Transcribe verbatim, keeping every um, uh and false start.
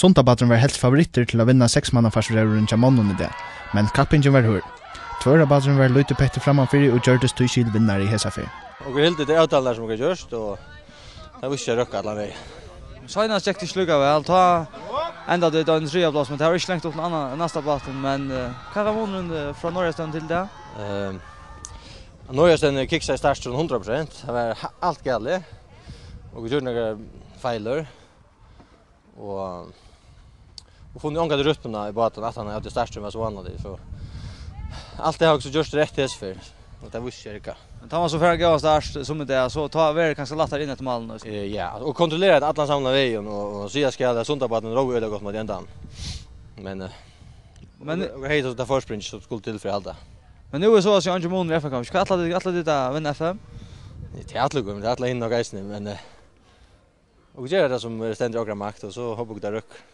Sundabáturin var helst favorittur til at vinna seksmannafartsróðurin hjá monnum í dag, men kappingin var hørð. Tvøroyrarbáturin var lítið petti frammanfyri og gjørdist tískil vinnari hesa ferð. Okur hildu, tað er avtalan sum okur gjørdu, og tað vísti seg at røkka allan vegin. Seinast gekk tað ikki líka væl, tá endaðu vit á einum triðja pláss, men tað var ikki langt upp til annan, næsta bátin, men, eh, hvat var munurin, eh, frá Norðoyastevnu til í dag? Ehm, Norðoyastevnan kiksaði starturin hundrað prosent, tað var ha-, alt galið, og vit gjørdu nakrar feilir. Og, og funnu ongantíð rytmuna í bátin, aftan á at starturin var so vánaligur, so alt tað hava vit so gjørt rætt hesa ferð, og tað vísti seg at rigga. Men tá man so fær ein góðan start, sum í dag, so tá verður kanska lættari inn eftir málið, so. Eh, ja, og kontrollera tað allan saman vegin, og, og sigast skal, at Sundabáturin róði øgiliga gott móti endanum. Men, eh, Men og, og hevði so tað forspring sum skuldi til fyri at halda. Men nú er so at siga eingin munur í F M-kapping. Hvat ætla tit, ætla tit at vinna F M? Tað ætla okur, men tað ætla hini nokk eisini, men, eh, okur gera tað sum stendur í okra makt, og so hopa okur tað røkkur.